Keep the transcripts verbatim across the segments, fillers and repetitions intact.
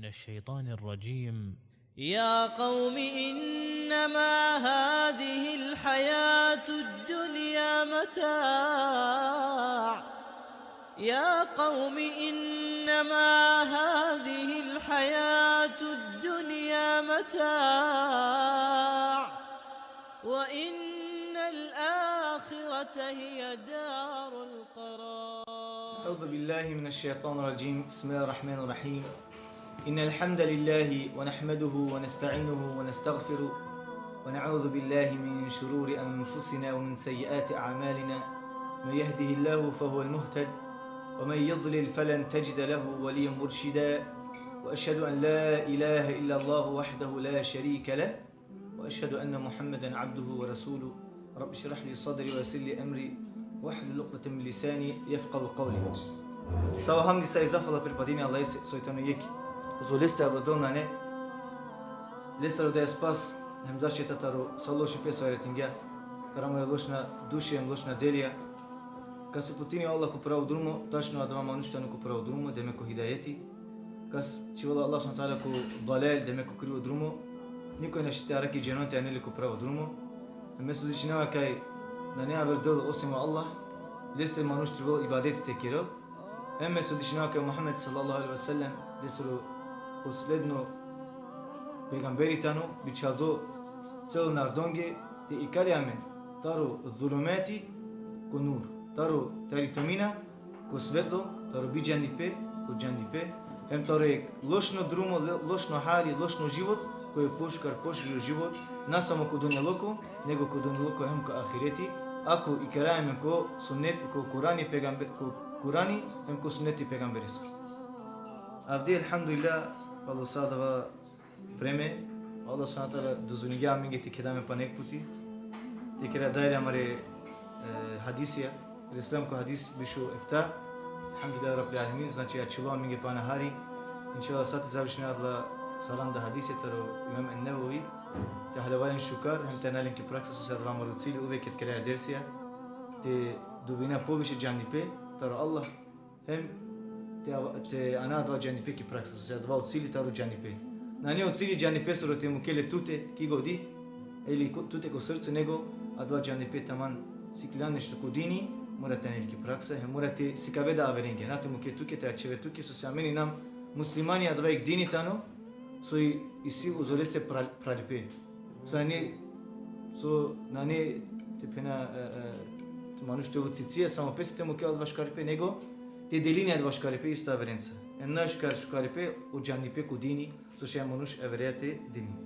الشيطان الرجيم. يا قوم إنما هذه الحياة الدنيا متاع. يا قوم إنما هذه الحياة الدنيا متاع. وإن الآخرة هي دار القرار. أعوذ بالله من الشيطان الرجيم. بسم الله الرحمن الرحيم. إن الحمد لله ونحمده ونستعينه ونستغفره، ونعوذ بالله من شرور أنفسنا ومن سيئات أعمالنا. من يهده الله فهو المهتد، ومن يضلل فلن تجد له وليا مرشدا. وأشهد أن لا إله إلا الله وحده لا شريك له، وأشهد أن محمدا عبده ورسوله. رب اشرح لي صدري ويسر لي أمري واحلل عقدة من لساني يفقهوا قولي. Sa o hamdi, sa i zahvala pripadini Allahese soj tano jekh. Uzo leste avrdol nane. Lestar rodaja spas hem zaštita taro sa lošipe so jaretingja, taro amare lošna duši hem lošna delija. Kas uputini o Allah ko pravo drumo, tačno adava manuš tano ko pravo drumo, demek ko hidajeti. Kas čhivela o Allah subhanehu ve teala ko dalel, demek ko krivo drumo, nikoj našti te arakhi dženo te anel le ko pravo drumo. Hem me svedočinava kaj nane aver Del osim o Allah, leste manuš trebela ibadeti te kerel. Hem me svedočinava kaj Muhammed sallallahu alejhi ve sellem lesoro posledno pejgamberi tano, bičhaldo celo narodonge te ikali amen taro zulumeti ko nur, taro tari tomina ko svetlo, taro bidžandipe ko džandipe, hem taro jekh lošno drumo, lo-, lošno hali, lošno život, koj pošukar pošužo život, na samo ko dunjaluko, nego ko dunjaluko hem ko ahireti, ako ikeraja amen ko sunnet, ko Kurani pejgamber, ko Kurani hem ko sunneti pejgamberesoro. Avdive, elhamdulillah, palo sa adava vreme, Allah subhanehu ve teala dozvolingja amenge te keda amen pana jekh puti, te kera dajri amare, e, hadisija, reslam ko hadis biš u efta, elhamdulillah Rabbil alemin, znači, ačhilo amenge pana hari, inšallah sa te završina adala saranda hadisija taro Imam en-Nevevi, te haljova len šukar, hem te ana len ki praksa, sose adava amaro cilj uvek ked keraja dersija, te dobina poviše džandipe taro Allah, hem te ava-, te ana adava džandipe ki praksa, sose adava o cilj taro džandipe. Nane o cilj džandipesoro te muke le tute ki godi, ili ko, tute ko srce, nego adava džandipe taman sikljane nešto ko dini, mora te ane le ki praksa, hem mora te sikave da averenge, na te muke tuke, te ačheve tuke, sose amen inam muslimani, adava jekh dini tano, so i, isi uzo leste pral-, pralipe. So nane, so nane te phena, e, e, te manuš te ovel cicija, samo pese te mukel adava šukaripe, nego te delini adava šukaripe isto averenca. Hem najšukar šukaripe o džandipe ko dini, so šaj manuš avereja te delini.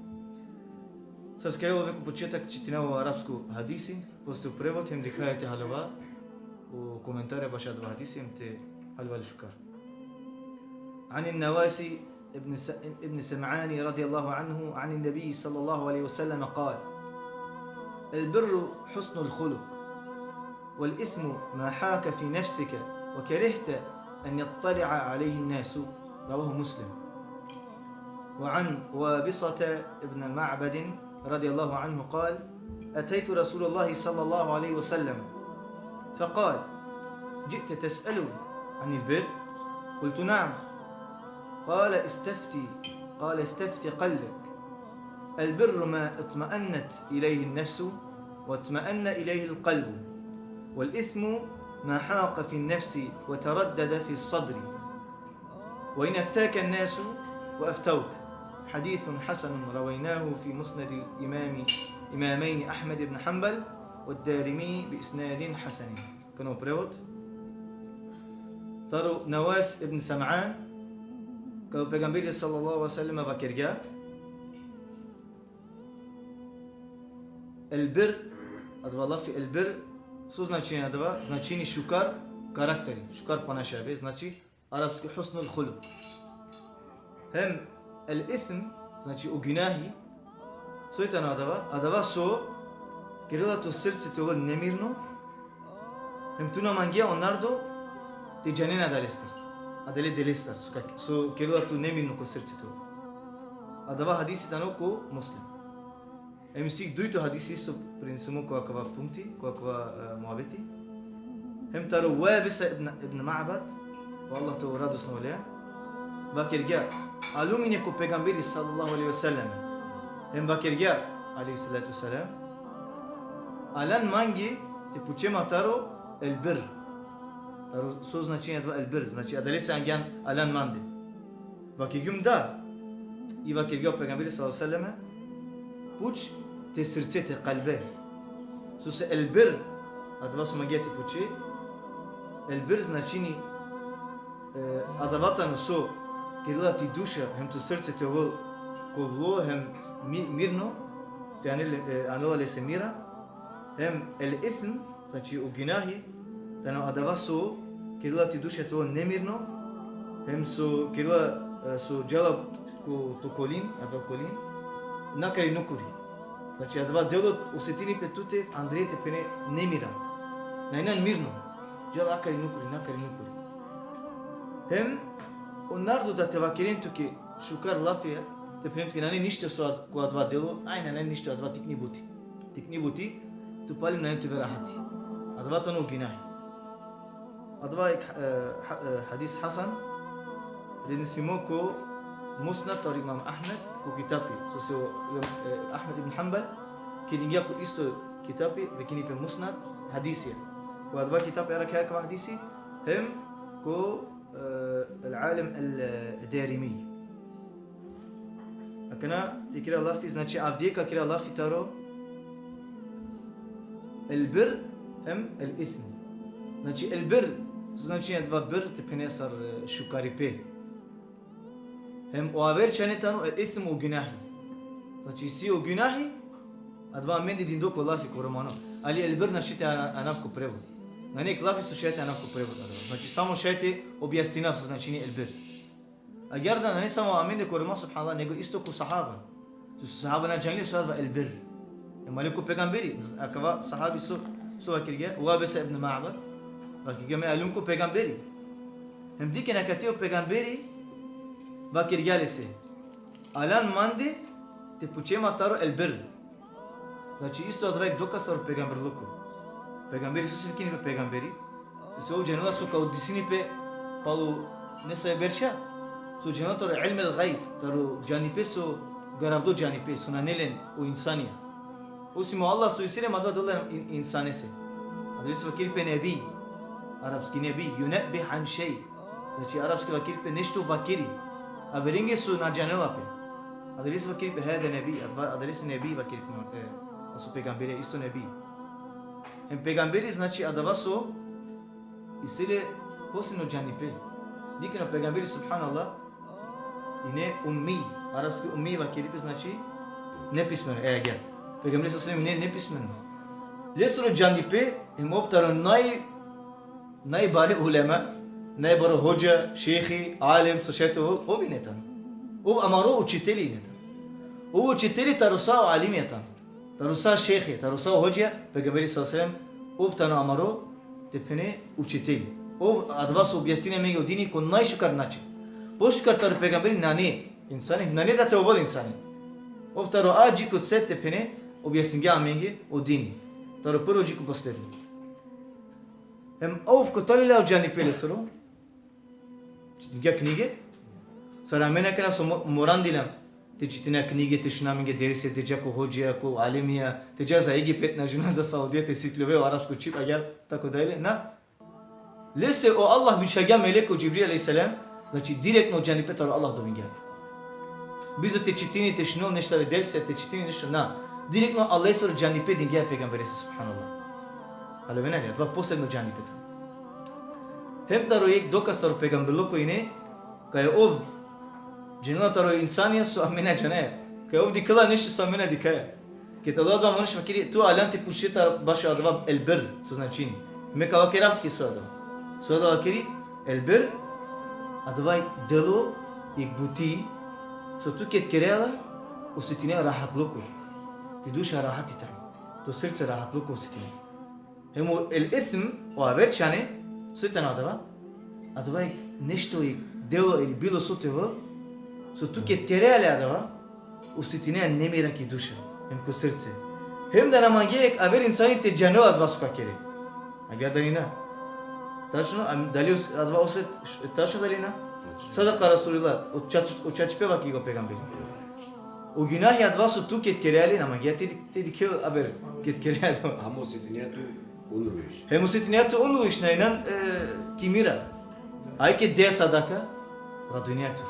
Sar so kerela uvek ko početak, čitinava o arapsko hadisi, posle o prevod, hem dikhaja te haljova o komentare bašo adava hadisi, hem te haljova le šukar. عن النواس ابن س-، ابن سمعان رضي الله عنه عن النبي صلى الله عليه وسلم قال: البر حسن الخلق، والإثم ما حاك في نفسك وكرهت أن يطلع عليه الناس. رواه مسلم. وعن وابصة بن معبد رضي الله عنه قال: أتيت رسول الله صلى الله عليه وسلم فقال: جئت تسأل عن البر؟ قلت: نعم. قال: استفت، قال: استفت قلبك. البر ما اطمأنت إليه النفس واطمأن إليه القلب، والإثم ما حاق في النفس وتردد في الصدر، وإن أفتاك الناس وأفتوك. حديث حسن رويناه في مسند الإمام، إمامين أحمد بن حنبل والدارمي بإسناد حسن. Kana o prevod. Taro Nawas ibn Sam'an, kaj o pejgamberi sallallahu alejhi ve sellem vakergja: El bir, adava lafi el bir, so značini adava? Značini šukar karakteri, šukar ponašajbe, znači, arapski husnul huluk. Hem el ism, znači o gunahi, soj tano adava? Adava so kerela to srce te ovel nemirno, hem tu na mangea o narodo te džanen adalestar, adale delestar, so ka-, so kerela tu nemirno ko srce to. Adava hadisi tano ko Muslim. Hem isi dujto hadisi isto prenesimo ko akava punkti, ko akava, e, muhabeti. Hem taro Wabisa ibn, ibn Ma'bad, o Allah te ovel radosno oleja. vakergja: Alum ine ko pejgamberi sallallahu alejhi ve sellem. Hem vakergja, alejhi salatu ve selam: Alan mange te pučhe ma taro el bir. Taro so značini adava el bir, znači adalese angjan alan mande. Vakergjum da, i vakergja o pejgamberi sallallahu alejhi ve sellem: Puč te srce, te kalbe. Sose el bir, adava so mangea te pučhe, el bir značini, e, adava tano so kerela ti duša hem to srce te ovel kovlo hem mi-, mirno, te anel, e, anela lese mira, hem el ithm, znači o gunahi, tano adava so kerela ti duša te ovel nemirno, hem so kerela, e, so džala ko to kolin, adava kolin, nakari nukuri. Znači, adava delo osetini pe tute andre, te phene, nemira. Na inan mirno. Džala akari nukuri, nakari nukuri. Hem, o narodo da te vakeren tuke šukar lafija, te phenen tuke nane ništo so ad-, ko adava delo, aj nane ništo, adava tikni buti. Tikni buti, tu palem nane te ove rahati. Adava tano gunahi. Adava ek, e, ha-, e, hadis hasan, prenesimo ko Musnad taro Imam Ahmed, ko kitapi. Sose o, e, Ahmed ibn Hanbal, kedingja ko isto kitapi, vikini pe Musnad, hadisija. Ko adava kitapi arakhaja akava hadisi, hem ko, e, el-Alim el-Darimi. Akana te kera lafi, znači avdive ka kera lafi taro el bir hem el ithm. Znači el bir, so značini adava bir, te phene sar, e, šukaripe. Hem o aver čhane tano el ithm, o gunahi. Znači isi o gunahi, adava amende dindo ko lafi, ko romano. Ali el bir našti te ana-, anav ko prevod. Nane jek lafi so šaj te anav ko prevod adava. Znači samo šaj te objasninav so značini el bir. Agjaar da nane samo amende ko Roma, subhanallah, nego isto ko sahaba. So sahaba na džanle so adava el bir. Hem ale ko pejgamberi, akava sahabi so, so vakergja, Vabesa ibn Ma'bad, vakergja: Me alum ko pejgamberi. Hem dikhen akate o pejgamberi vakergja lese: Alan mande te pučhe ma taro el bir. Znači, isto adava jek dokaz taro pejgamberluko. Pejgamberi, sose vikini pe pejgamberi, sose ov džanela so ka udisini pe palo nesave berša. So džanela taro ilm el-gajb, taro džanipe so garavdo džanipe, so nane len o insanja. Osim o Allah so isi le, adava dela in-, insanese. Adalese vakeri pe nebi, arapski nebi, junebbih an šej. Znači, arapski vakeri pe nešto vakeri. Averenge so na džanela pe. Adalese vakeri pe hada nebi, adava, adalese nebi vakeri pe, e, aso pejgamberi, isto nebi. Hem pejgamberi, znači, adava so isi le posebno džanipe. Dikhen o pejgamberi, subhanallah, ine ummi, arapski ummi vakeri pe, znači, nepismeno, e, agjaar. Pejgamberi sallallahu alejhi ve sellem ine nepismeno. Lesoro džanipe, hem ov taro naj-, najbare ulema, najbaro hodža, šejhi, alem, so šaj te ovel, ov ine tano. Ov amaro učitelji ine tano. Ov učitelji taro sa o alimija tano. Taro sa šejhi, taro sa o hodža, pejgamberi sallallahu alejhi ve sellem, ov tano amaro, te phene, učitelji. Ov adava so objasnini amenge o dini ko najšukar način. Pošukar taro pejgamberi nane insani, nane da te ovel insani. Ov taro a dži ko C, te phene, objasningja amenge o dini. Taro prvo dži ko posledno. Hem ov kotar lilja o džanipe lesoro? Čitingja knjige? Sar amen akana so mo-, moran dilam te čitina knjige, te šuna amenge derse, te dža ko hodžija, ko alimija, te dža za Egipet, na džanav, za Saudija, te sikljove o arapsko čhib, agjaar tako dalje? Na. Lese o Allah bičhagja meleko Džibril alejhi selam, znači direktno o džanipe taro Allah dobingja. Bizo te čitini, te šunel nesave derse, te čitini nešto, na. Direktno Allahesoro džanipe dingja pejgamberese, subhanallah. Haljovena li, adava posebno džanipe tano. Hem taro jek dokaz taro pejgamberluko ine, kaj ov džanela taro insanja so amen na džanaja. Kaj ov dikhela nešto so amen na dikhaja. Ked adava manuš vakeri, tu alan te pučhe taro bašo adava el bir, so značini. Me ka vakerav tuke so adava. So adava vakeri, el bir, adava delo, jek buti, so tu ked kerea la, osetinea rahatluko. Ti duša rahati tani. To srce rahatluko osetinea. Hem o el ithm, o aver čhane, so tano adava? Adava jek nešto, jek delo ili bilo so te ovel, so tu ked kerea le adava, osetinea nemira ki duša, hem ko srce. Hem da na mangea jek aver insani te džanel adava so ka kere. Agjaar dali na? Tačno, am, dali os-, adava oset, š-, tačno dali na? Sadaka Rasulillah, o čač-, o čačipe vakeri o pejgamberi. O gunahi adava so tu ked kerea le, na mangea te di-, te dikhel aver ked kerea le. Hem osetinea tu unruiš. Hem osetinea tu unruiš, na inan, e, ki mira. Aj ked dea sadaka, radujnea tu.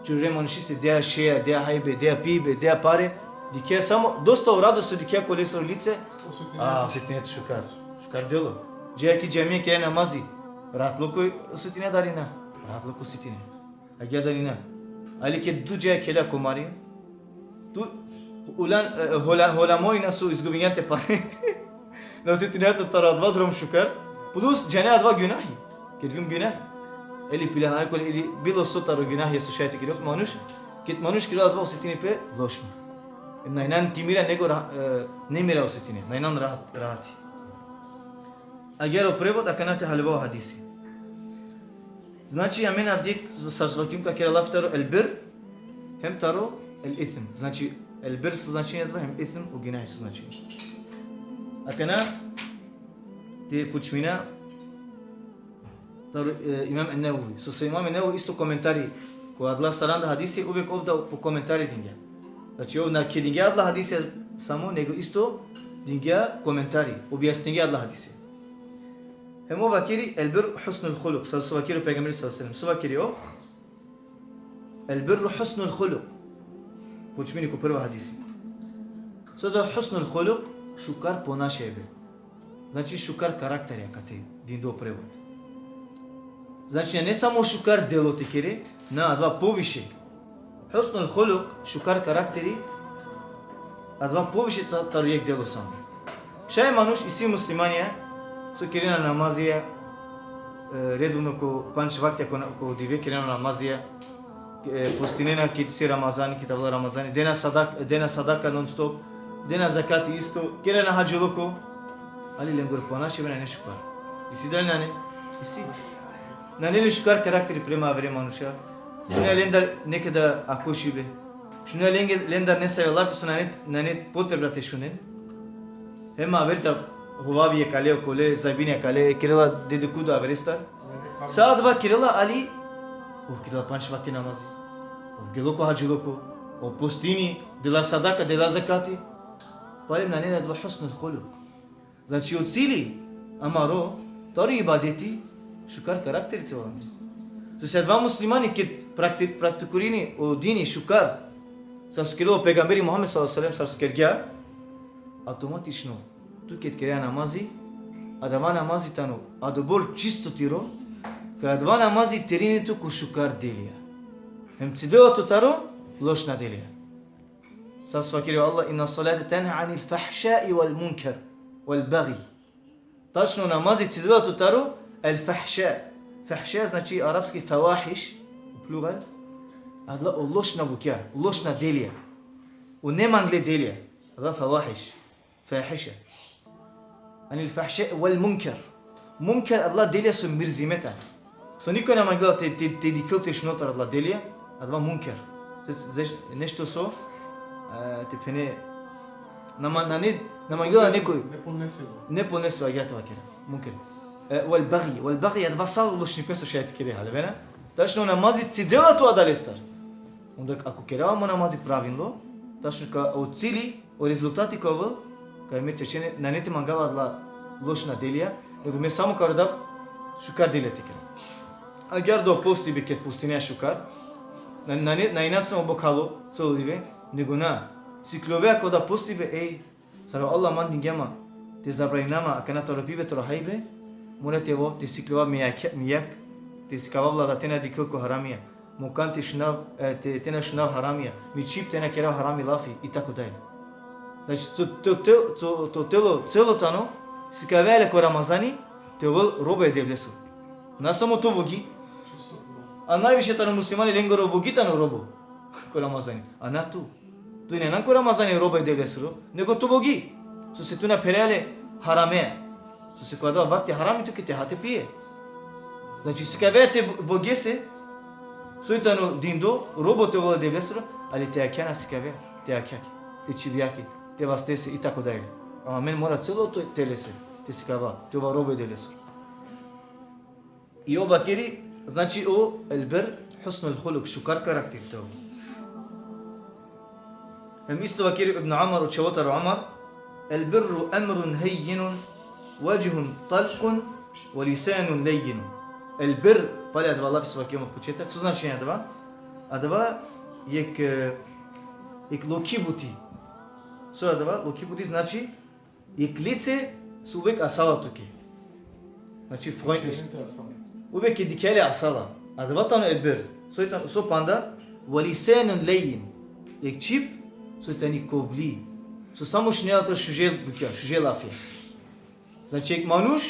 Čure manušese, dea šeja, dea hajbe, dea pibe, dea pare. Dikhea samo, dosta o radost so dikhea ko lesoro lice. A, osetinea tu šukar. Šukar delo. Džea ki džamija, kerea namazi. Rahatluko osetinea dali na? Rahatluko osetinea. Agjaar dali na? Ali ked tu džea, kerea kumari. Tu ulan, e, hola-, holamojna so izgubingjan te pare. Na osetinea tu taro adava drom šukar. Plus džanea adava gunahi. Ked gum gunahi. Ili pilan alkol, ili bilo so taro gunahi so šaj te kerel manuš. Ked manuš kerela adava, osetini pe lošno. Na inan ki mira, nego ra-, e, nemira osetini. Na inan rahat, rahati. Agjaar o prevod, akana te haljova o hadisi. Znači, amen avdive, sar so vakergjum, ka kera lafi taro el-birr, hem taro el-ithm. Znači, el-birr so značini adava, hem ithm, o gunahi so značini. Akana te počmina taro, e, Imam en-Nevevi. So, so Imam en-Nevevi isto komentari, ko adala saranda hadisi, uvek ov da po komentari dingja. Znači, ov na kedingja adala hadisi samo, nego isto dingja komentari, objasningja adala hadisi. Hem ov vakeri: "El-birru husnul huluk", sar so vakeri o pejgamberi sallallahu alejhi ve sellem. So vakeri ov? "El-birru husnul huluk." Počmini ko prvo hadisi. So adava husnul huluk? Šukar ponašibe. Znači, šukar karakteri, akate dindo prevod. Znači, ne samo šukar delo te kere, na, adava poviše. Husnul huluk, šukar karakteri, adava poviše ta-, taro jekh delo samo. Šaj manuš, isi muslimanja, so kerena namazija, e, redovno ko pandž vaktija ko na-, ko dive kerena namazija, e, postinena ked isi Ramazani, ked avela Ramazani, dena sadak-, dena sadaka non stop, dena zekati isto, kerena hadžiluko, ali lengoro ponašibe nane šukar. Isi dali nane? Isi. Nane li šukar karakteri prema avere manuša? Šunea lendar nekeda akošibe. Šunea lenge-, lendar nesave lafi so nane, nane potrebna te šunen. Hem aver da hovavija kale okole, zabinja kale, kerela dedikodu averestar. Sa adava kerela, ali ov kerela pandž vakti namazi. Ov gelo ko hadžiluko, ov postini, dela sadaka, dela zekati. Palem nane adava husnul huluk. Znači, o cili amaro taro ibadeti šukar karakteri te ovel. Sose adava muslimani ked prakti-, praktikurini o dini šukar, sar so kerela o pejgamberi Muhammed sallallahu alejhi ve sellem, sar so kergja, automatično, tu ked kerea namazi, adava namazi tano adobor čisto tiro, kaj adava namazi terini tu ko šukar delija. Hem cidela tu taro lošna delija. Sar so vakeri o Allah: "Inna salate tenha anil fahšai vel munker, vel baghi." Tačno namazi cidela tu taro el-fahša. Fahša znači arapski fevahiš, u plural. Adala o lošna bukja, lošna delija. O nemangle delija. Adala fevahiš. Fahiša. Anil fahša vel munker. Munker adala delija so mirzime tane. So nikoj na mangela te, te, te dikhel, te šunel taro adala delija, adava munker. Te, te, nešto so, e, te phene, na ma-, nane, na mangela nekoj. Nepodnesivo. Nepodnesivo, agjaar te vakera. Munker. E, vel baghi, vel baghi, adava sa lošnipe so šaj te kere, haljovena. Tačno namazi cidela tu adalestar. Onda ako kerava mo namazi pravilno, tačno ka o cili, o rezultati ka ovel, kaj me čače nane te mangava adala lošna delija, nego me samo ka rodav šukar delija te kerav. Agjaar da o postibe, ked postinea šukar, na, na, na inan samo bokhalo celo dive, nego na, sikljovea ko da postibe, ej, sar o Allah man dingja ma, te zabranina ma akana taro pibe, taro hajbe, mora te ov, te sikljova mi jak, mi jak, te sikavav la da te na dikhel ko haramija, mo kan te šunav, e, te, te na šunav haramija, mi čhib te na kerav harami lafi, i tako dalje. Znači, to, to, to, to, to telo celo tano sikavea le ko Ramazani te ovel robo e Devlesoro. Na samo to vogi. A najviše tano muslimani lengoro vogi tano robo ko Ramazani. A na tu. Tu na inan ko Ramazani robo e Devlesoro, nego to vogi. Sose tu na pherea le haramea. Sose ko adava vakti harami tuke te ha te pije. Znači, sikavea te vogese, soj tano dindo, robo te ovel e Devlesoro, ali te jakha na sikavea, te jakha ke, te čhibja ke, te vastese i tako dalje. Ama amen mora celo to telese te sikava, te ova robo e Devlesoro. I ov vakeri, Znači, o, el bir, husnul huluk, šukar karakter te ovel. Hem isto vakeri Ibn Umar, o čhavo taro Umar, el birru emrun hejjinun, vedžhun talkun, ve lisanun lejjinun. El bir, pali adava lafi so vakeri odma početak, so značini adava? Adava jekh, e, jekh lokhi buti. So adava lokhi buti? Znači, jekh lice so uvek asala tuke. Znači, freundlich. Uvek e dikhe le asala. Adava tano el bir. So tano, so panda, ve lisanun lejjin. Jekh čhib so tani kovli. So samo šunela taro šuže bukja, šuže lafija. Znači, jekh manuš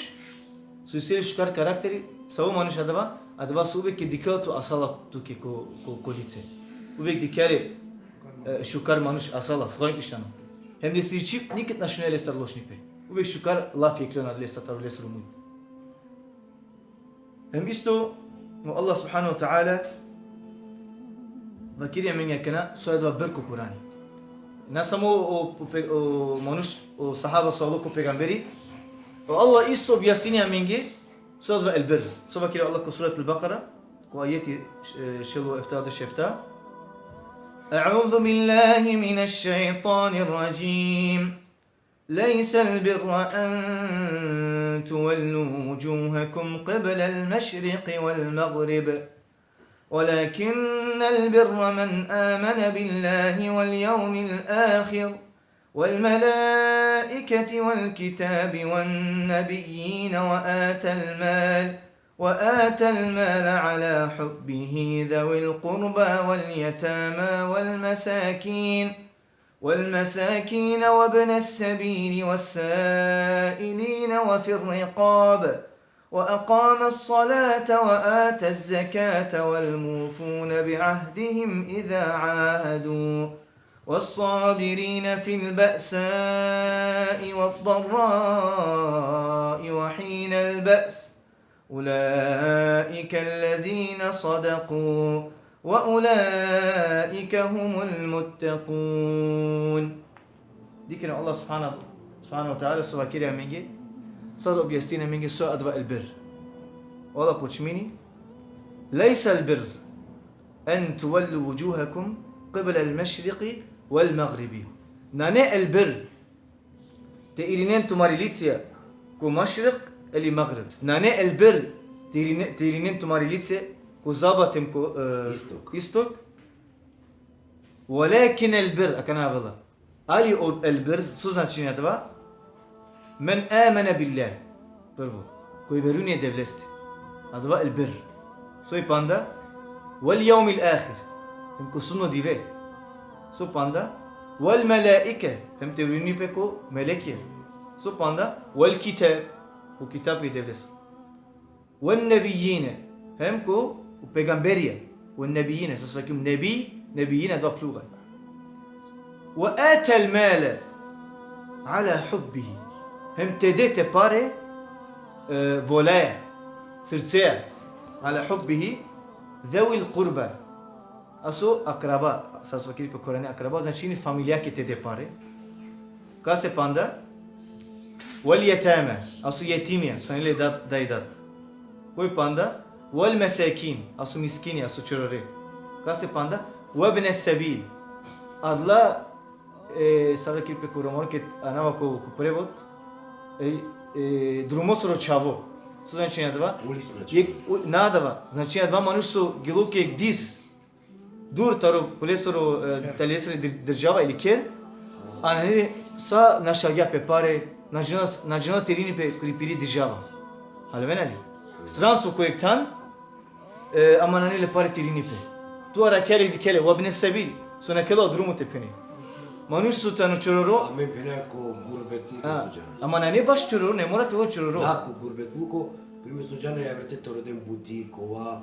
so isi le šukar karakteri, savo manuš adava? Adava so uvek e dikhela tu asala tuke ko, ko, ko lice. Uvek dikhela, e, šukar manuš asala, freundlich tano. Hem lesiri čhib nikad na šunela lestar lošnipe. Uvek šukar lafi iklona lestar taro lesoro muj. Hem isto, o Allah subhanahu ve teala vakeri amenge akana so adava bir ko Kurani. Na samo o, o, pe-, o manuš, o sahaba so alo ko pejgamberi, o Allah isto objasnini amenge so adava el bir. So vakeri Allah ko Surat el-Bekara, ko ajeti, e, šel u efta, šel u efta. أعوذ بالله من الشيطان الرجيم. ليس البر أن تولوا وجوهكم قبل المشرق والمغرب، ولكن البر من آمن بالله واليوم الآخر والملائكة والكتاب والنبيين وآتى المال، وآتى المال على حبه ذوي القربى واليتامى والمساكين، والمساكين وابن السبيل والسائلين وفي الرقاب، وأقام الصلاة وآتى الزكاة والموفون بعهدهم إذا عاهدوا، والصابرين في البأساء والضراء وحين البأس، أولئك الذين صدقوا وأولئك هم المتقون. Dikhen o Allah subhanahu, subhanahu ve teala so vakeri amenge, so objasnini amenge so adava el bir. O Allah počmini: ليس البر أن تولوا وجوهكم قبل المشرق والمغرب. Nane el bir te irinen tumari licija ko mašrik ili magrib. Nane el bir te irine-, te irinen tumari lice ko zapad hem ko, e, istok. Istok. ولكن البر, akana avela. Ali o el bir, so značini adava? من آمن بالله. Prvo, koj verujni e Devleste. Adava el bir. So i panda? واليوم الآخر. Hem ko sudno dive. So panda? والملائكة. Hem te verujni pe ko melekija. So panda? والكتاب. Ko kitabi e Devleste. والنبيين. Hem ko pejgamberija. والنبيين. Sar so vakergjum nebi, nebijin, adava plural. وآتى المال على حبه. Hem te de te pare, e, volaja, srceja. على حبه ذوي القربى. Aso akraba, sar so vakeri pe Kurani akraba, značini familijake te de pare. Kase panda? واليتامى, aso jetimija, so nane le dat, daj dat. Koj panda? والمساكين, aso miskini, aso čorore. Kase panda? وابن السبيل. Adala, e, sar vakeri pe ko romano, ked anava ko, ko prevod, e, e, drumosoro čhavo. So značini adava? Ulično čhavo. Jek, u-, na adava. Znači, adava manuš so gelo ko jek dis, dur taro, ko lesoro, e, tari lesiri dr-, država ili kher, a nane, sa našalgja pe pare, na džanela, na džanela te irini pe kuri piri država. Haljovena li? Stranco ko jek than, e, ama nane le pare te irini pe. Tu arakhe le, dikhe le, وابن السبيل, so nakhela drumo te phene. Manuš so tano čororo. Amen phena ko gurbetluko so džana. Ama nane baš čororo, ne mora te ovel čororo. Da, ko gurbetluko, primer so džana javerte te roden buti, kova.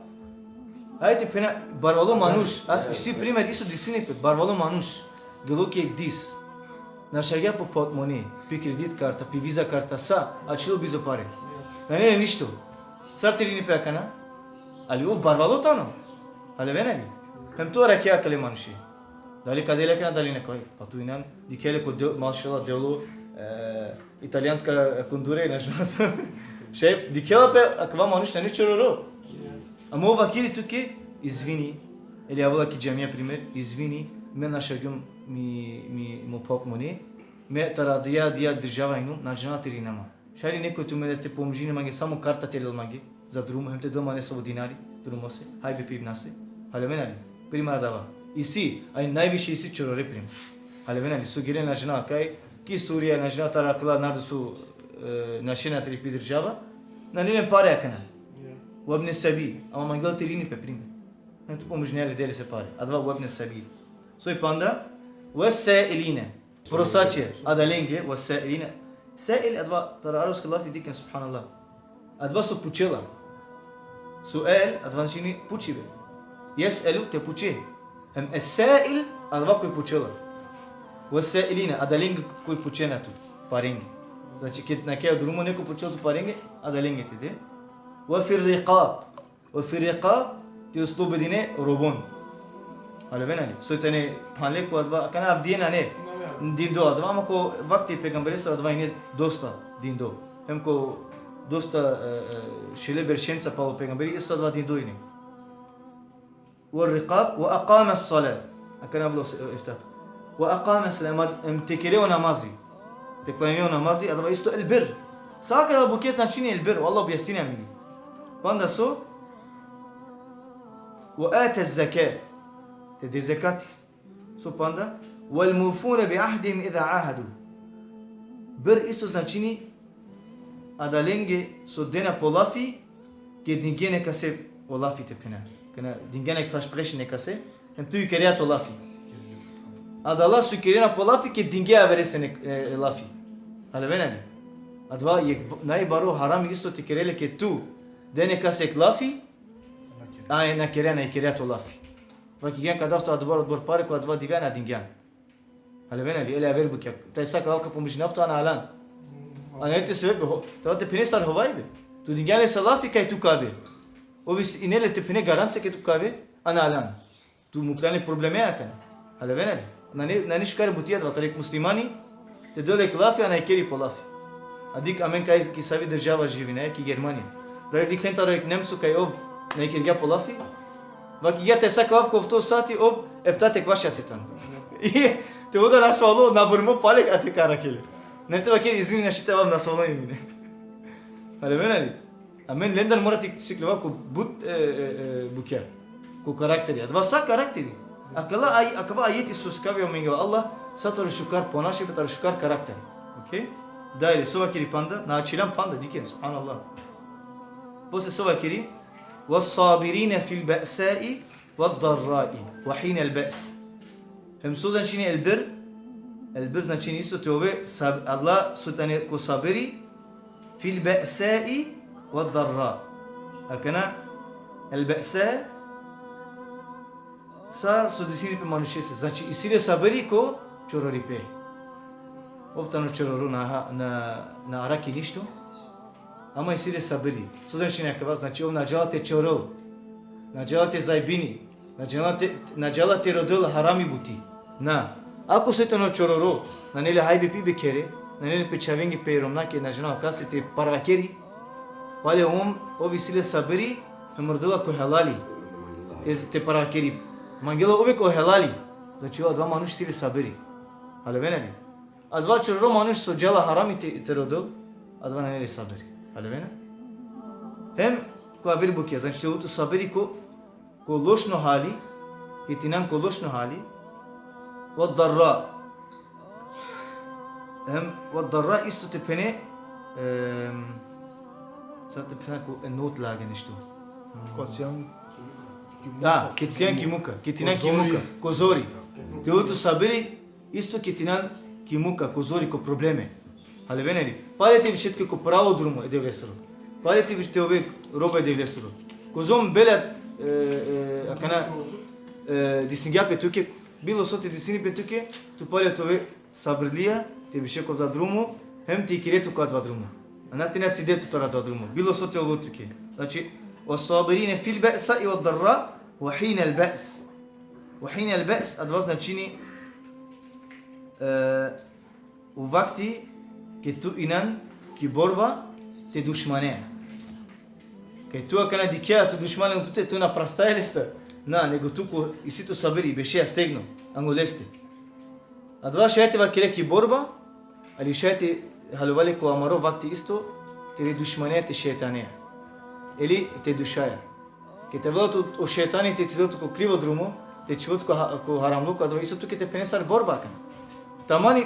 Ajde, phena, barvalo manuš, a, isi primer, isto desini pe, barvalo manuš, gelo ko jek dis. Našalgja po portmone, pi kredit karta, pi viza karta, sa, ačhilo bizo pare. Nane le ništo. Sar te irini pe akana? Ali ov barvalo tano. Haljovena li? Hem tu arakhe akale manuše. Dali ka del akana, dali na ka. Pa tu inan, dikhe le ko de-, mašallah, delo, e, italijanska kundure, na džanav so. Šaj, dikhela pe, akava manuš nane čororo. Ama ov vakeri tuke, izvini, ili avela ki džamija, primer, izvini, me našavgjum mi, mi, mo portmone, me taro adaja, adaja država inum, na džanav te irinav man. Šaj li nekoj tumende te pomožini mange, samo karta te lel mange za drumo, hem te del man nesavo dinari drumose, hajbe pibnase. Haljovena li? Primer adava. Isi, a i najviše isi čorore, primer. Haljovena li? So gele, na džanav kaj, ki Surija, na džanav taro akala nardo so, e, našena tari pi država, nane len pare akana. Ve ibne sebil, ama mangela te irini pe, primer. Hem tu pomožinea le, de lese pare. Adava ve ibne sebil. Soj panda? Ve sailine. Prosače, adalenge, ve sailine. Sail, adava taro arapsko lafi, dikhen, subhanallah. Adava so pučela. Sual, adava značini pučibe. Jeselu, te puče. Hem es-sail, adava koj pučela. Ve sailine, adalenge koj pučena tut parenge. Znači, ked nakea drumo, neko pučela tut parenge, adalenge te de. Ve fir-rikab. Ve fir-rikab, te oslobodine robon. Haljovena li? Soj tane phanle ko adava, akana avdive nane dindo adava, ama ko vakti e pejgamberesoro adava ine dosta dindo. Hem ko dosta, e, e, šele beršenca palo pejgamberi, isto adava dindo ine. Ve-r-rikab, ve ekame-s-sale. Akana avela s-, e, eftato. Ve ekame-s-sale, em te kere o namazi. Te klanine o namazi, adava isto el-birr. Sa akala bukja značini el-birr, o Allah objasnini amenge. Panda so? Ve ate-z-zekate. Te de zekati. So panda? Vel-mufune bi ahdihim iza ahadu. Birr isto značini adalenge so dena po lafi, ked dingje nekase o lafi, te phena. Kana dingjan ek versprechen nekase, hem tu ikerea to lafi. Adala so ikerena po lafi, ked dingje averese nek-, e, e, lafi. Haljovena li? Adava jekh b-, najbaro harami isto te ikere le, ked tu de nekase ek lafi, a, e, na kerea, na ikerea to lafi. Vakeri, ka dav tut adobor, odobor pare, ko adava dive na dingjan. Haljovena li, ili aver bukja. Tajsa ka vav ka pomožinav tut, a na alan. A nane tut sebepi, ho-, te vav te phene sar hovajbe. Tu dingjan lese lafi kaj tu ka ave. Ov isi, ine le, te phene, garancija kaj tu ka ave, a na alan. Tu mukhljan le probleme akana. Haljovena li? Nane, nane šukar buti adava taro jekh muslimani te del jekh lafi, a na ikeri po lafi. A dikh amen kaj ki savi država živinaja, ki Germanija. Dali dikhlen taro jekh Nemco kaj ov na ikergja po lafi? Vakergja, tajsa ka vav ko ofto sati, ov efta te kvaš ate tano. Te ovel nasvalo, na borimo pale ate ka arakhel le. Nane te vakeri, izvini, našti te vav, nasvalo mine. Haljovena li? Amen lendar mora te sikljova ko but, e, e, e, bukja. Ko karakteri. Adava sa karakteri. Akala aj-, akava ajeti so sikavi amenge o Allah, sa taro šukar ponašibe, taro šukar karakteri. Okej? Dalje, so vakeri panda? Na ačhilam panda, dikhen, subhanallah. Posle so vakeri? Ves-sabirine fil-be'sai vel-darrai ve hinel-be's. Hem so značini el-birr? El-birr značini isto te ove sab-, adala so tane ko sabiri, fil-be'sai vel-darra. Akana el-be'sa, sa so desini pe manušese. Znači, isi le sabiri ko čororipe. Ov tano čororo, na ha-, na, na arakhi ništo. Ama isi le sabiri. So značini akava? Znači, ov na džala te čorol. Na džala te zajbini. Na džala te, na džala te rodel harami buti. Na. Ako soj tano čororo, nane le hajbe pibe khere, nane le pe čhavenge, pe romnjake, na džanav kase te parvakeri. Pale ov, ov isi le sabiri, hem rodela ko helali. Te, te parvakeri. Mangela uvek o helali. Znači, adava manuš isi le sabiri. Haljovena li? Adava čororo manuš so džala harami te, te rodel, adava nane le sabiri. Haljovena? Hem ko aver bukja, znači, te ovel tut sabiri ko, ko lošno hali, ked te inan ko lošno hali, vel-darra. Hem vel-darra isto te phene, em, sa te phena ko e Notlage ništo. Ko sian ki muka. Da, ked sian ki muka, ked te inan ki muka, ko zori. Te ovel tut sabiri, isto ked te inan ki muka, ko zori, ko probleme. Haljovena li? Pale te biše tuke ko pravo drumo e Devlesoro. Pale te biše, te ove robo e Devlesoro. Kozom bela, e, e, akana, e, disingja pe tuke, bilo so te disini pe tuke, tu pale te ove sabirlija, te biše ko adava drumo, hem te ikere tu ko adava drumo. A na te na cide tu taro adava drumo. Bilo so te ovel tuke. Znači, ves-sabirine fil-be'sai vel-darra ve hinel-be's. Ve hinel-be's, adava značini, e, o vakti ked tu inan ki borba te dušmanea. E tu akana dikheja tu dušmani tute, tu na prastaja leste. Na, nego tu ko isi tu sabiri, bešeja stegno, anglo leste. Adava šaj te vakere ki borba, ali šaj te haljova le ko amaro vakti isto, tele dušmaneja, te šejtaneja. Ili te dušaja. Ked te avela tu o šejtani te cidel tu ko krivo drumo, te čhivel tu ko ha-, ko haramluko, adava isto tuke te phene sar borba akana. Tamani,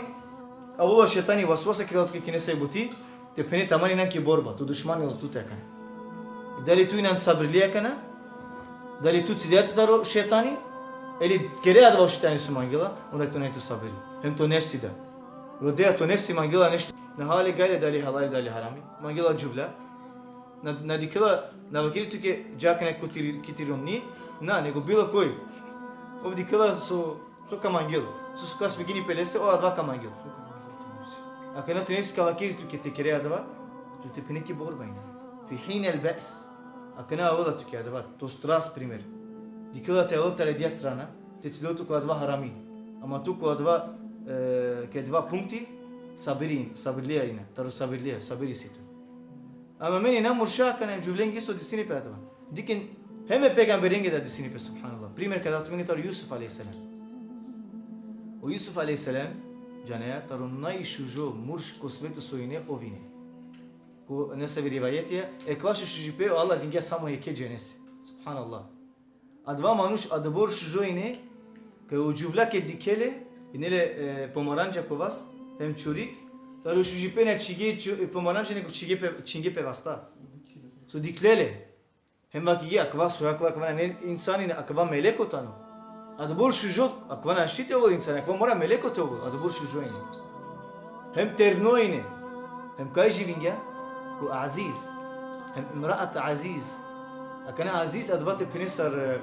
avela o šejtani vasvasa kerela tuke ki nesave buti, te phene tamani inan ki borba, tu dušmani o tute akana. Dali tu inan sabirli akana, dali tu cidea tu taro šejtani, ili kerea adava o šejtani so mangela, onda tu nane tu sabirli. Hem to nefsi da. Rodea to nefsi mangela nešto. Na hale gajle dali halali, dali harami. Mangela džuvlja. Na, na dikhela, na vakeri tuke dža akana ko ti, ki ti romni. Na, nego bilo koj. Ov dikhela so, so ka mangel. So, so ka svigini pe lese, o adava ka mangel. Akana to nefsi ka vakeri tuke te kere adava, tu te phene ki borba inan. Fi hinel be's. Akana avela tuke adava, to strast primer. Dikhela te avela tari adija strana, te cidel tu ko adava harami. Ama tu ko adava, e, ki adava punkti, sabiri, sabirlija ine, taro sabirlija, sabiri si tu. Ama amen ine murša akana, džuvlenge isto desini pe adava. Dikhen, hem e pejgamberenge da desini pe, subhanallah. Primer ka dav tumenge taro Jusuf alejhi selam. O Jusuf alejhi selam, džanea, taro najšužo murš ko sveto so ine, ov ine. Ko nesavi rivajetija, ekvaš šužipe o Allah dingja samo jekhe dženese. Subhanallah. Adava manuš adobor šužo ine, kaj o džuvlja ked dikhe le, ine le, e, pomaranča ko vas, hem čurik, taro šužipe na čhige ču-, e, pomaranča nego čhige pe, čhinge pe vasta. So dikhle le. Hem vakergje, akava so, akava, akava nane insani, akava meleko tano. Adobor šužo, akava našti te ovel insani, akava mora meleko te ovel, adobor šužo ine. Hem terno ine. Hem kaj živingja? Ko Aziz. Hem imraat Aziz. Akana Aziz adava te phene sar, e,